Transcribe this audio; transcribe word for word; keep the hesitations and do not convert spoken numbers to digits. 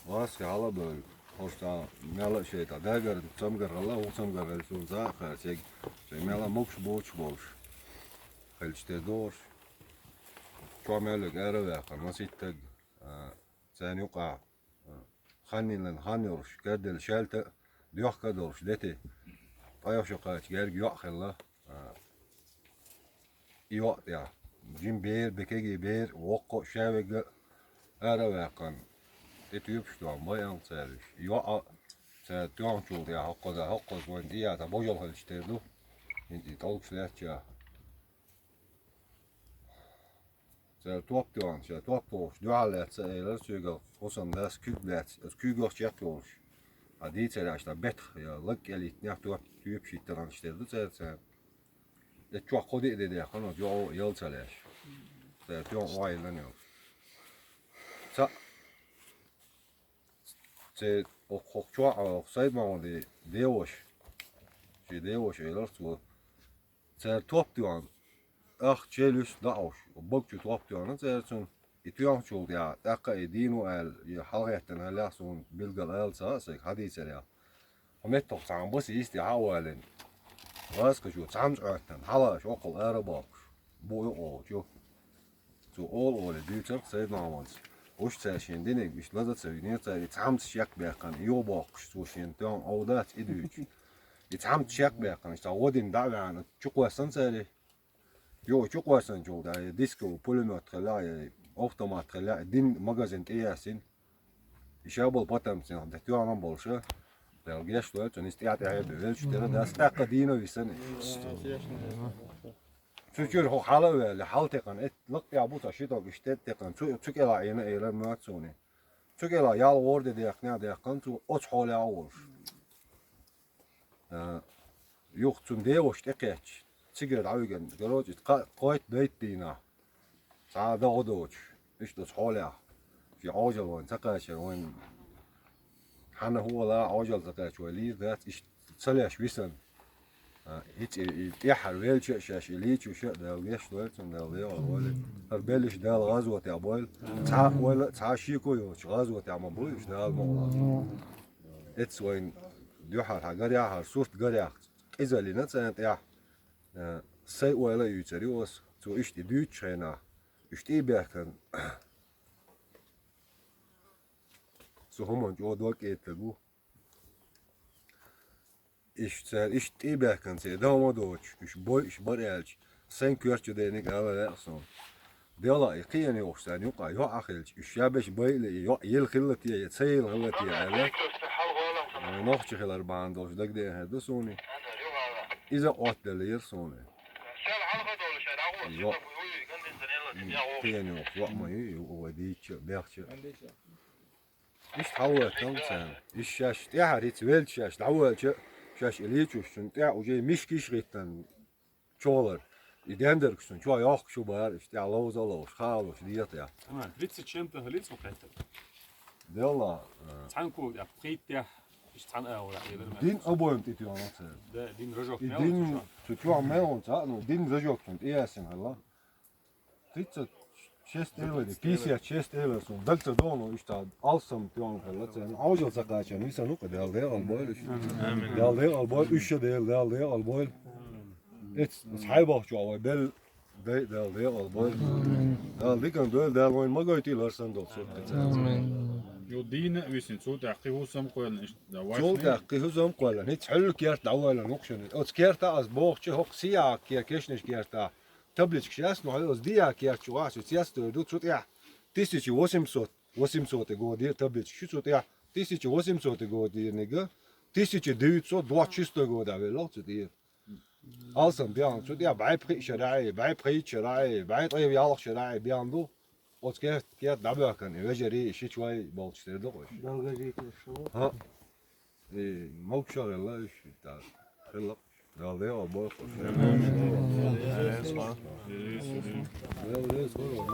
Васка хьала а бевлла, хӀорш цхьа мел а шайтӀа дагар, цамгар хилла, хӀу цамгар хилла, суна цхьа а хаьа, цига, шайн мел а могуш боцуш болуш. Хилча тера догӀуш. Чо мел вега ара а ваьккхина, маситтаг, а, царна юкъахь, а, хан йиллина хан йолуш, гардел шаьлта а, доьхка а долуш, дети. Ткъа йо шо кхача герга йоӀ хилла. А, и йоӀ тӀехь. Жима бер, бекеги бер, воккха а, шаьвега а ара а ваьккхина, тӀе тоьпаш тоьхна байъанга цара уьш. И йоӀ а цара тоьхначул тӀехь хӀокхуза, хӀокхуза вайна тӀеяьлла божал хилча тера ду. ХӀинца и тӀулгаш лаьттачехь. Цара топ тоьхна, ша топ тохуш, дуьхьал лаьцна элира цуьнга, хӀусамдас куьг лаьцна, оцу куьйгах чекх йолуш. Хьан дийцар аьлча, тхан бетах я лаг кӀел йиттинехь топ, тоьпаш йиттархьама тера ду цара царна. Эцу чохь кхо-диъ де даьккхина, оцу йоӀа а ял ца лаьш. Цара тоьхна охьайиллина йолуш. Цхьаъ, церан хӀокху, хӀокху чохь а, хӀокху Сайд-Махьмудан деваша, шен деваша элира цо. Цара топ тоьхна, ахча челюсть даӀуш, бага чу топ тоьхна цара цунна. И тоьхначул тӀехь, тӀаккха и дийно аьлла, и хьалагӀеттина хиллехь суна билггал ала ца хаьа сайга, хьан дийцарехь. Хьо меттах цхьана басист тӀе хьа а валийна. Васкачо цхьамца Ӏоьттина, хьалааш оккхул ара а боккхуш, бу юкъа волчу. Цо олу олий дуьйцура Сайд-Махьмудас. Уьш цара шена динарг, иштта лаза а ца винера цара, и цхьамца шек баьккхина, юха боккхуш, цо шена тоьхна Ӏовдац и дуьйцуш. И цхьамца шек баьккхина, иштта гӀо дина дӀа а ваьхьна, чу кхоьссина цара. Юха чу кхоьссинчул тӀаьхьа, я дисковый пулемёт хилла, я автомат хилла, дин магазин тӀе яьссина. И ша болу потомцийн де тоьхна болуша, Дала гечдойла цунна, иза тӀаьхьа-тӀаьхьа бен велчу тера дац, тӀаккха дийна а висина. Цу чуьра хӀокху хьала а ваьлла, хьала текхана, эт лакъ тӀехь бу цхьа ши дог, иштта тӀе а текхана, цу, цу кӀелахь Ӏийна элира моьтту суна. Цу кӀелахь ял гӀора де даьккхина а даьккхина, цо оцу хьолехь а волуш. А, юха цунна деваша тӀекхаьчча, цигара дӀавигина, короче, кхойтта-дейтта дийнахь, цхьа а дан гӀо доцуш, иштта оцу хьолехь, шен Ӏожалла вайна ца кхачара, вайна хьанна хӀу ала а, Ӏожалла ца кхача вай лийр дац, иштта ца леш висина. А, и цӀе, и тӀаьххьара велча а шаьш, и лийчуьша а Дала гечдойла цунна, Дала декъал бойла. ХӀара беллаш Дала гӀазотехь бойла. Цхьа а ойла, цхьа а шеко йоцуш гӀазотехь ма буй уьш, Дала мукъ лахь. Эццу вайна дуьхьал хьан гарехь, хьан сурт гарехь, къизаллина цӀена тӀехь, а, сайн ойла а юьйцур ю ас, цо иштта и дуьйцучу хенахь, уьш тӀе а баьхкина, со хӀуманна чӀогӀа дог кӀеттаг ву. Иштта цара иштта тӀе а баьхкина, церан дан ма доцуш, уьш бойуш бара аьлча, сайн коьрта чу дерниг ала лаьа суна. Делахь, и кхиъна йолуш царна юкъахь йоӀ а хилча, уьш шаберш байъале, и йоӀ елла хилла те, я ца елла хилла те аьлла, вайн нохча хилар бахьана долуш дагадеана хир ду суна. Иза а Ӏоттаделлера суна. ЙоӀ. Кхиъна йолуш йоӀ ма ю, ю вай дийцча а, бехча а. Иштта хьалавойту царна. Иштта шаьш тӀаьхьара хӀинца велча шаьш дӀавоьлча, шаьш и лийчуш цунна тӀехь уже мишкаш а хӀиттина чолар. И дендаргаш цунна чохь йохкуш ю бара, иштта тӀехь ловза а ловзуш, хаалуш, дехьа тӀехь. Ага, тридцать чем-то хилиц ма кхетта. Делла, а. Цхьана кога тӀехь, пхийтта тӀехь, иштта цхьана агӀор тӀехь, дин обоем тӀе тоьхна цара. Да, дин рожок. И мел дин цу чохь. Цу чохь мел вон цхьаъ, ну, дин рожок цунна тӀеяьссина хилла. Тридцать шесть элира, пятьдесят шесть элира суна. Даг ца догӀу, иштта алсам тоьхна хилла церан. Ӏожалла ца кхачарна, висана ву-кх, Дала декъал бойла уьш. Амин. Дала декъал бойла уьш а, Дала, Дала декъал бойла. Эц, эц хьайбахчохь вай белла дай, Дала декъал бойла. Дала диканна дойла, Дала вайна ма гойтийла хӀара санна долу сурт. Амин. Ю дийна а висина, цул тӀаьхьа кхин хӀусам кхоьллина иштта, да, вайшни? Цул тӀаьхьа кхин хӀусам кхоьллина. ХӀинца хьуьлла керта дӀавоьллина ву-кх шуна. Оцу керта аса бохучу хӀокху сиягӀа кер-, кешнаш керта табличкаш яц, но хьо оцу диян керта чу вахча, цецдойр ду, цу тӀехь тысяча восемьсот, восемьсотый годера табличкаш ю цу тӀехь, тысяча восемьсотый годерниг, тысяча девятьсот двадцать шестой года велла цу тӀера. Алсам бехна, цу тӀехь бӀе пхиъ шарахь, бӀе пхийтта шарахь, бӀе ткъе ялх шарахь бехна ду. Оцу керта, керта дӀабоьхкина, и вежарий, и шичой болчу тера ду уьш. Дала гажийта уьш. ХӀаъ. И могуш а хилла уьш, тӀаккха хилла. Дала декъал бойла. Дала декъал бойла.